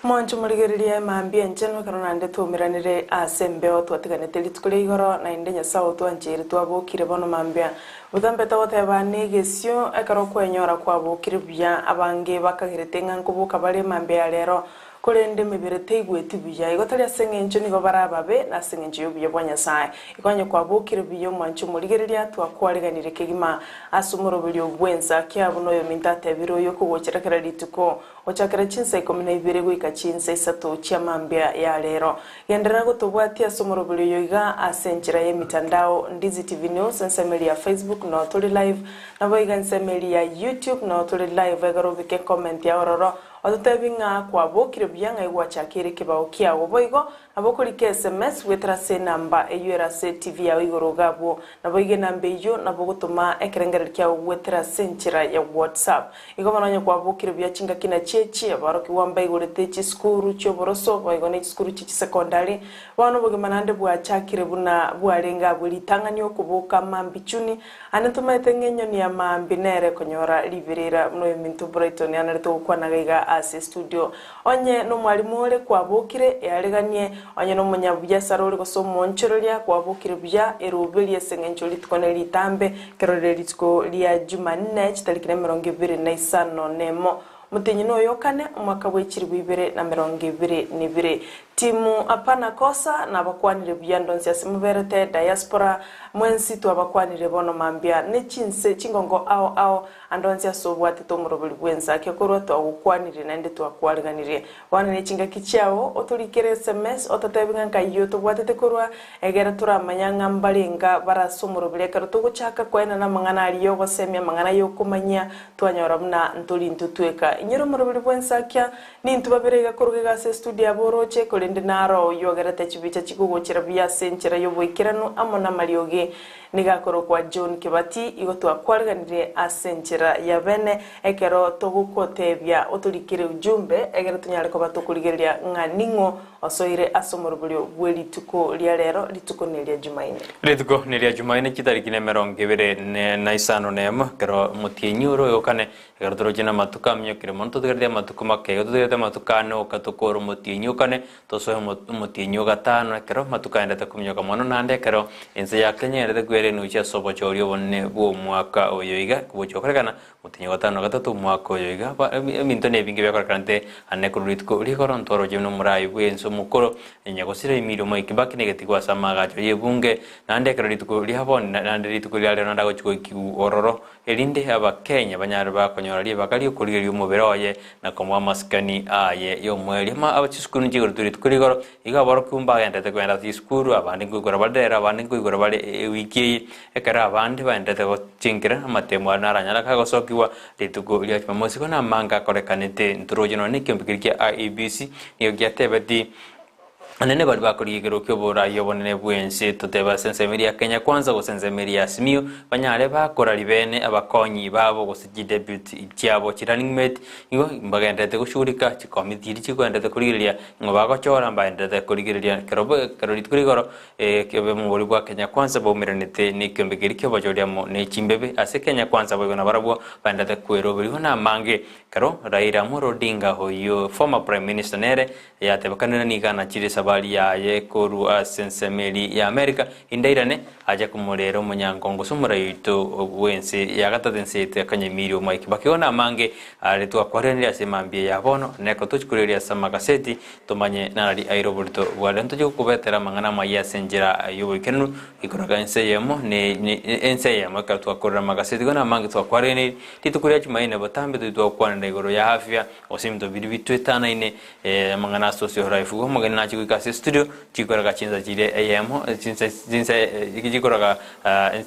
[SPEAKER 6] Mwanche omorigereria mambia enchenu ekero naende twaumeranire ase embeo twatiganete rituko ria igoro, naende Nyasae otwancheire twabokire bono mambia. Botambe togoteba negesio ekero okwenyora kwabokire buya, abange bakagerete ng'a nkoboka bare mambia ya rero, korende emebere teigweti buya. Igo tari ase engencho nigo bare ababe, nase engencho y'obuya bwa Nyasae. Igo onye kwabokire buya omwanche omorigereria, twakwareganire kegima ase omoroberio bw'ensa kiabo noyominto atebire oyo okogochera kera rituko. Gochakera chinsa ikomi na ibere goika chinsa isato chia mambia ya rero. Genderera gotobwatia ase omoroberi oyo iga ase enchera y'emitandao, Ndizi TV News, ensemo eria ya Facebook noo tore live, naboigo ensemo eria ya YouTube noo tore live egere obeke ecomment yao ororo ototebi ng'a kwabokire buya ng'ai gwachakeire ekebao kiago. Boigo Nabo okorika sms goetera ase enamba eyio ere ase TV yao igoro iga abwo. Naboigo enamba eyio nabo ogotoma ekerengererio kiao goetera ase enchera ya WhatsApp. Igo bono onye kwabokire buya chingaki nachio echi, aborokigwa mbaigorete chisukuru chi'oboroso boigo ne chisukuru chie chisekondari. Bono obogima naende bwachakire buna bwarenge abwo ritang'ani okoboka mambia chuni. Ande ntomaete ng'a enyoni ya mambia nere ekonyora riberera buna oyominto Brighton anarete gokwana iga ase estudio. Onye nomwalimu ore kwabokire, eareganie, onye nomonyabuya-sara ore gose omoonchoreria kwabokire buya, eroberie ase engencho rituko neritambe, ekero rire rituko ria Jumanne chitariki nemerongo ebere na isano nemo, omotienyi noyo o kane, omwaka bwe chilifu ibere na merongo ebere na ebere. Timu Hapana Kosa nabakwanire buya ndonsi ase moberete diaspora mwensi twabakwanire bono mambia ne chinse chingongo ao ao ande onsi ase obwatete omoroberi bw'ensake korwa twagokwanire naende twakwariganirie. Bono ne chingaki chiao otorikere sms ototebi ng'a nkayio tobwatete korwa egere toramanya ng'a mbarenga bare ase omoroberi ekero togochaka koenana amang'ana aria y'ogosemia amang'ana y'okomanyia twanyora buna ntori intwe tweka. Inyora omoroberi bw'ensakia Nintwe babere iga koruga iga ase estudio aba oroche, korende naro oyio ogerete chibicha chikogochera buya ase enchera y'oboikeranu amo namariogi. Nigo akorokwa John Kibati, igo twakwariganirie ase enchera ya bene ekero togokotebia otorikere ujumbe egere tonyare koba tokorigereria ng'a ning'o osoire ase omoroberio bwe rituko ria rero, rituko neria Jumaine.
[SPEAKER 5] Rituko neria Jumaine chitariki nemerongo ebere na isano nemo, ekero omotienyi ore oyokane Ekero toroche namatuko aminyokire mono, totigareti amatuko make igo, totigareti amatuko ane oka tokore omotienyi o kane, tosoe omotienyi o gatano, ekero amatuko aendete kominyoka mono naende ekero ense ya Kenya eendete kwerenuchia ase obochori obonene bw'omwaka oyo iga, gochia gokorekana omotienyi o gatano na gatato omwaka oyo iga. Ba ebinto nebinge biakorekanete ane korwa rituko rigoro ntoroche buna omorai bw'ense omokoro, nyagosira Emilio Mwai Kibaki negetigwa ase amaagacho y'ebunge, naende ekero rituko ria bono naende rituko ria rero naende agochia goikigwa ororo. Erinde Abakenya banyare bakonyora ribaga ri'okorigereria omobere oye na komoa amasikani aye y'omoerio. Ama aba chisukuru nchigoretwe rituko rigoro, igo aborokigwa mbagenderete kogenda ase chisukuru, abande nkoigora bare rero, abande nkoigora bare ewiki eye, ekero abande bagenderete gochinkera amatemo aria naranyare kagosokigwa rituko ria Jumamosi. Igo namange akorekanete ntoroche nonya nekiombe keria kia IEBC nigo giatebeti Anene baria bakorigia ekerero ki'oboraai obonene bw'ense, totebe ase ensemo eria ya Kenya Kwanza gose ensemo eria ya Azimio, banyare bakora ribene abakonyi babo gose chideputy chiabo chi running mate, igo mbagendererete goshughulika chikomiti chiria chikoendererete korigereria ng'o bagochora mbaendererete korigereria ekero ekero rituko rigoro ekebe omobori bwa Kenya Kwanza baumeranete na ekiombe keria ki'obochori amo ne chimbebe ase Kenya Kwanza boigo nabarabwo baendererete kweroberia na amange ekero Raila Amolo Odinga oyio former prime minister nere Yatebekanire nigo anachire esabari yaye korwa ase ensemo eria ya Amerika, indairane, ache komorera omonyankongo gose omorai oito bw'ense ya gatato ense yaito ya Kenya Emilio Mwai Kibaki. Igo namange are twakwaranirie ase emambia ya bono, neko tochie koreria ase amagaseti tomanye narari aire oborito bware. Ntochie gokobetera amang'ana amaya ase enchera y'oboikeranu ikoraga ense eyemo ne ense eyemo ekero twakorire amagaseti. Igo namange twakwaranirie rituko ria Jumaine botambe tochie twakwanera igoro ya afya Gose ebinto biria bitwetanaine amang'ana ase osio oraifu. Igo omogeni nachie goika ase estudio, chikoraga chinsa chiria eyemo, chinsa chinsa chikoraga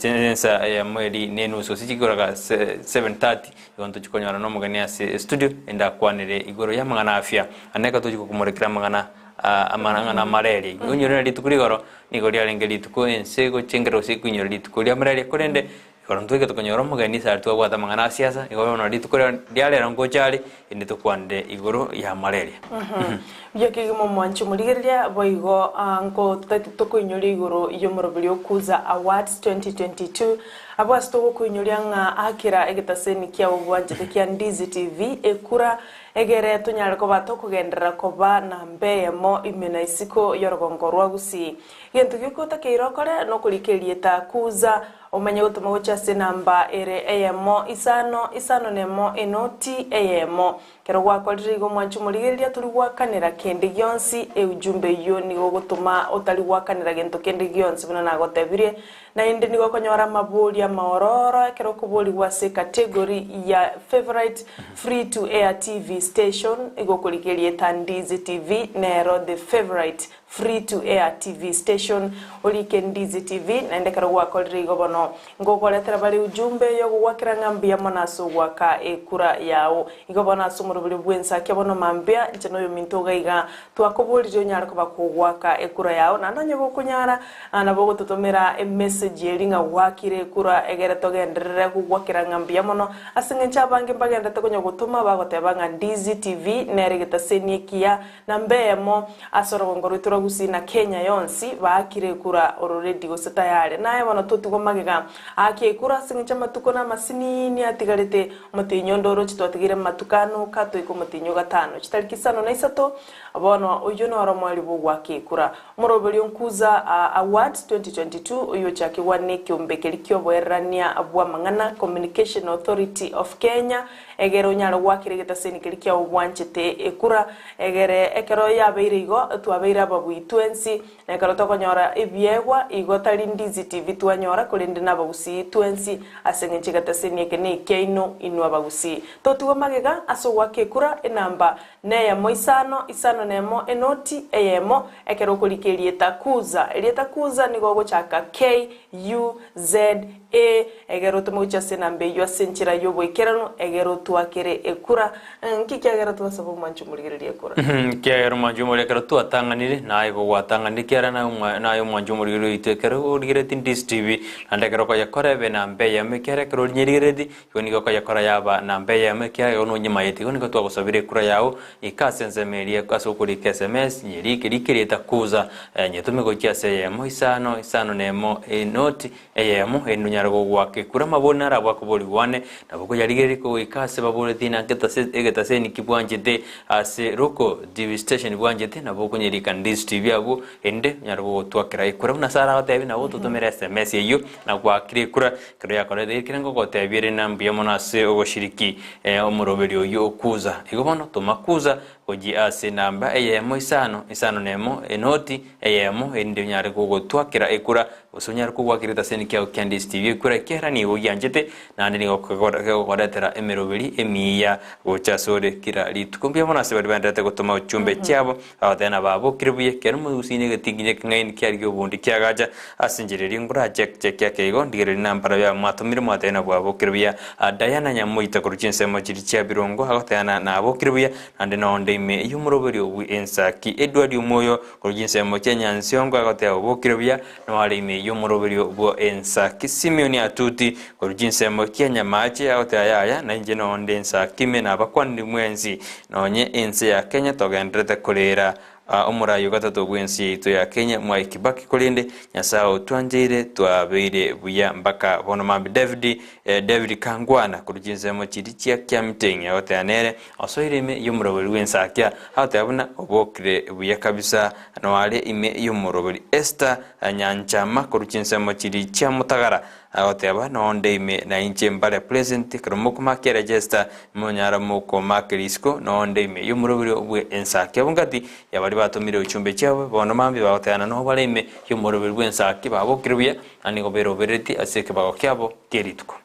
[SPEAKER 5] ensa eyemo eri na enusu gose chikoraga 7:30, igo ntochia konyora na omogeni ase estudio ende akwanere igoro y'amang'ana afya. Naende ekero tochia gokomorekera amang'ana amang'ana amararia. Igo onyore rituko rigoro, nigo riarenge rituko ense gochengera gose koinyora rituko ria amararia korende Ekero ntwaika tokanyora omogeni ase aria twabwate amang'ana a siasa, igo bono rituko ria rero ngocha are, inde tokwanere igoro y'amararia.
[SPEAKER 6] Buya kegima omwanchi omorigereria, boigo nko tokoinyoria igoro y'omoroberi o Kuza Awards 2022, abwo ase togokoinyoria ng'a akera egetaseni kiabo bwanchete kia Ndizi TV ekura egere tonyare koba tokogenderera koba namba eyemo ime na isiko y'orogongo rwa Gusii. Gento gioka otakeire okore nokorika erieta Kuza Omanye gotoma gochia ase enamba ere eyemo, isano, isano nemo, enoti eyemo. Ekero gwakorire igo omwanche omorigereria tori gwakanera kende gionsi, eujumbe eyio nigo ogotoma otari gwakanera gento kende gionsi buna nagotebirie. Naende nigo okonyora amaborio amaororo ekero okoborigwa ase ecategory ya favourite free to air TV station, igo okorigia erieta Ndizi TV nero the favourite Free to air TV station, orike Ndizi TV, naende ekero gwakorire igo bono ngokoretera bare ujumbe yogogwakera ng'a mbuya mono ase ogoaka ekura yao. Igo bono ase omoroberio bw'ensakia bono mambia, inche na oyominto iga iga twakoboririe onyare koba kogoaka ekura yao, naende onye gokonyara nabo ogototomera emessage eria ng'a gwakire ekura egere togenderere gogwakera ng'a mbuya mono ase eng'encho abange mbagenderete konya gotoma bagoteba ng'a Ndizi TV nere egetaseni ekiya Namba eyemo, ase orogongo rwaito rwa Gusii na Kenya yonsi, baakire ekura ororedi gose tayare. Naye bono totigwa magega. Aakia ekura ase eng'encho amatuko na amasinini atigarete. Omotienyi onde oroche twatigaire amatuko anoka toike omotienyi o gatano chitariki isano na isato. Bono oyio noro omoerio bw'ogoaka ekura. Omoroberio Nkuza Awards 2022 oyio ochakigwa nekeombe keria ki'oboererania bw'amang'ana, Communication Authority of Kenya, egere onyare goakera egetaseni keria kia. kiao bwanchete ekura, egere ekero yabeire igo twabeire ababui twensi, na ekero tokonyora ebiegwa igo tari Ndizi TV twanyora korende nabagusii twensi ase eng'encho egetaseni eke nekiaino inwe abagusii. Totigwe magega ase ogoaka ekura enamba neyemo isano isano nemo enoti eyemo ekero okorika erieta Kuza. Erieta Kuza nigo ogochaka KUZA egere otome gochia ase enamba eyio ase enchera y'oboikeranu egere otwakere ekura. Nki kiagera twasaba omwanchi omorigereria ekura?
[SPEAKER 5] Ekiagera omwanchi omoria ekero twatang'anire, naye igo gwatang'anire, ekiagera naye omwa naye omwanchi omorigereria oito ekero origereretie Ndizi TV, naende ekero okoyekora ebe namba eyemo, ekiagera ekero orinyerigereretie, igo nigo okoyekora yaba namba eyemo, ekiagera igo nonyemaeti. Igo nigo twagosabire ekura yao, ika ase ensemo eria ase okorika sms, nyerike rika erieta kuza, nyetome gochia ase eyemo, isano, isano na emo, enoti, Eyemo, erinde onyare gogoaka ekura amabori naro abwo akoborigwa ane, nabo koyarigereria kogoika ase baboretie na egetaseni ki bwanchete ase roko TV station bwanchete, nabo okonyerika Ndizi TV abwo, erinde onyare gogotwakera ekura. Buna Sarah agotebia nabo ototomere sms eyio na goakire ekura ekero yakorete ekere ngogotebia ere na mbuya mono ase ogoshiriki omoroberi oyio okuza. Igo bono toma kuza gochia ase enamba eyemo isano isano nemo enoti eyemo erinde onyare gogotwakera ekura Gose onyare kogwakera egetaseni kiao kia Ndizi TV ekura ekiagera nigo gianchete, naende nigo kegokoretera emeroberi emiya gocha asore kera rituko. Mbuya mono ase baria baendererete gotoma ochumbe chiabo, bagoteba na babokire buya, ekiagera omogusii negetinginye ekeng'aini kiarigia obondi kiagacha ase enchera eria ngorache chekia ake igo, ndigererie nambara yabo mwatomire mwateba na bwabokire buya. Diana Nyamoita korwa chinsemo chiria chia Birongo agoteba na nabokire buya, naende nonde ime y'omoroberi obwe ensaki. Edward Omoyo Korwa chinsemo chia Nyansiongo agoteba obokire buya noare ime y'omoroberio bwo ensaki. Simeoni Atuti korwa chinsemo chia Nyamache agoteba yaya nainche nonde ensaki ime nabakwanire mwensi nonye ense ya Kenya togendererete korera omorai ogatato bwense yaito ya Kenya Mwai Kibaki korende Nyasae otwancheire twabeire buya mpaka bono mambia David David Kangwana korwa chinsemo chiria chia Kiamteng agoteba nere Osoire ime y'omoroberi bw'ensakia, agoteba buna obokire buya kabisa, noare ime y'omoroberi. Esther Nyanchama korwa chinsemo chiria chia Mutagara, agoteba nonde ime nainche mbare present, ekero mokomakia register monyara mokomakeria isiko, nonde ime y'omoroberi bwe ensakia. Abwo ngati ya baria batomire uchumbe chiabo, bono mambia bagotebana nobare ime y'omoroberi bw'ensakia babokire buya, na nigo beroberetie ase ekebago kiabo kie rituko.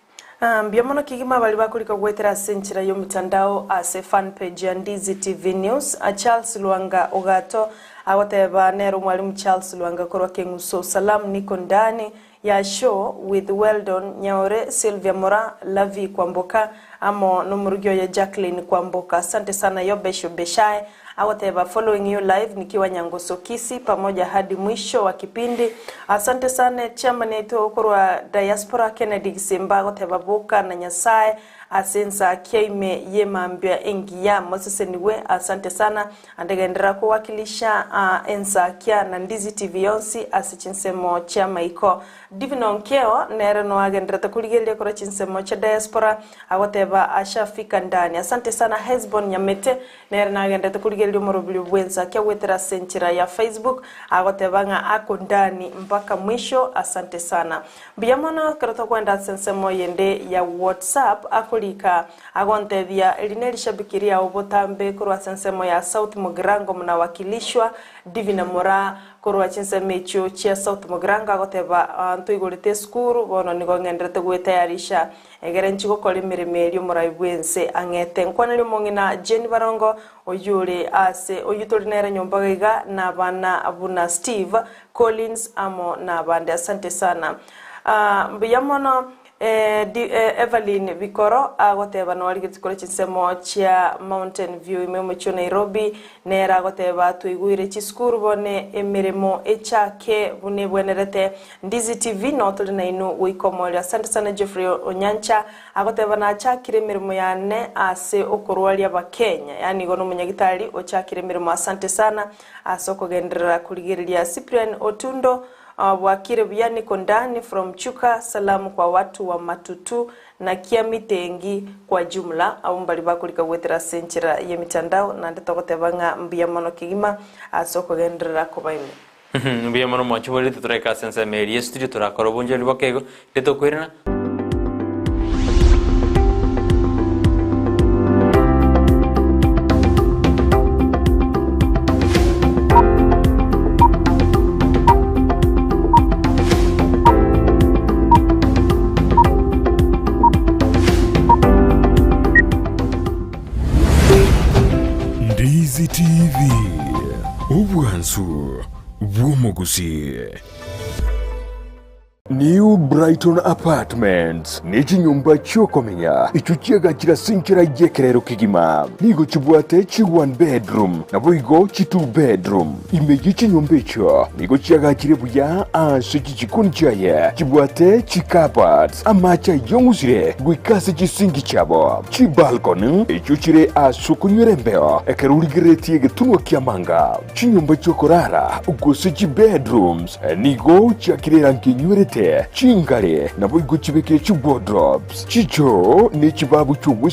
[SPEAKER 6] Mbuya mono kegima baria bakorika goetera ase enchera y'omotandao ase fan page ya Ndizi TV News. Charles Lwanga Ogato agoteba nere omwalimu Charles Lwanga korwa Keng'uso Salamu niko ndani ya show with Weldon Nyaore, Sylvia Mora, Lavie Kwamboka amo nomorugi oye Jacqueline Kwamboka. Asante sana Yobesh Obeshae agoteba following you live nikiwa Nyangoso Kisii pamoja hadi mwisho wa kipindi. Asante sana chairman yaito korwa diaspora Kennedy Gisimba agoteba boka na Nyasaye ase ensakia ime y'emambia engiya moseseniwe asante sana ande genderera kowakilisha ensakia na Ndizi TV yonsi ase chinsemo chi'amaiko. Divine Onkeo nere noagenderete korigereria korwa chinsemo chia diaspora agoteba ashafika ndani. Asante sana Hesbon Nyamete Nere nagenderete korigereria omoroberio bw'ensa kiagwetera ase enchera ya Facebook, agoteba ng'a ako ndani mpaka mwisho asante sana. Mbuya mono ekero tokoenda ase ensemo yende ya WhatsApp akorika agontebia eri nerishabiki riao botambe korwa ase ensemo ya South Mugirango mnawakilishwa Divina Moraa korwa chinsemo echio chia South Mugirango agoteba ntoigorete esukuru bono nigo ng'enderete gwetayarisha Egere inche gokora emeremo eria omorai bw'ense ang'ete. Nkwanerie omong'ina Jane Barongo, oyio ore aase oyio tori nere nyomba iga na abana buna Steve, Collins amo nabande. Asante sana. Ah, mbuya mono. Eh, di, eh, Evelyn Bikoro agoteba noarigetie kore chinsemo chia Mountain View ime omochie o Nairobi, nere agoteba twaigwire chisukuru bone emeremo echake buna ebwenerete Ndizi TV noo tore nainwe goika omoerio. Asante sana Geoffrey Onyancha agoteba nachakire emeremo yane ase okorwaria abakenya yaani igo nomonyagitari ochakire emeremo asante sana ase okogenderera korigereria Cyprian Otundo bwakire buya niko ndani from Chuka salamu kwa watu wa Matutu na Kiamitengi kwa jumla abwo mbari bakorika goetera ase enchera yemitandao naende togoteba ng'a mbuya mono kegima ase okogenderera koba ime.
[SPEAKER 5] Mbuya mono mwanchiborete toraike ase ensemo eria y'estudio torakore obonchoreri bwa keigo, rende tokoirana.
[SPEAKER 1] Ndizi TV, obwansu bw'omogusii. New Brighton Apartments ne chinyomba chi'okomenya echio chiagachire ase enchera y'ekerero kegima. Nigo chibwate chi one bedroom naboigo chi two bedroom. Ime ye chinyomba echio nigo chiagachire buya ase chichikoni chiaye chibwate chi cupboards, amache ayong'usire goika ase chisinki chiabo, chibalcony echio chire ase okonywera embeo ekero origereretie egetunwa ki'amanga, chinyomba chi'okorara gose chibedrooms nigo chiakire erangi enywerete, chingare naboigo chibekire chiwardrobes, chichoo ne chibabu chi'ogwesibia.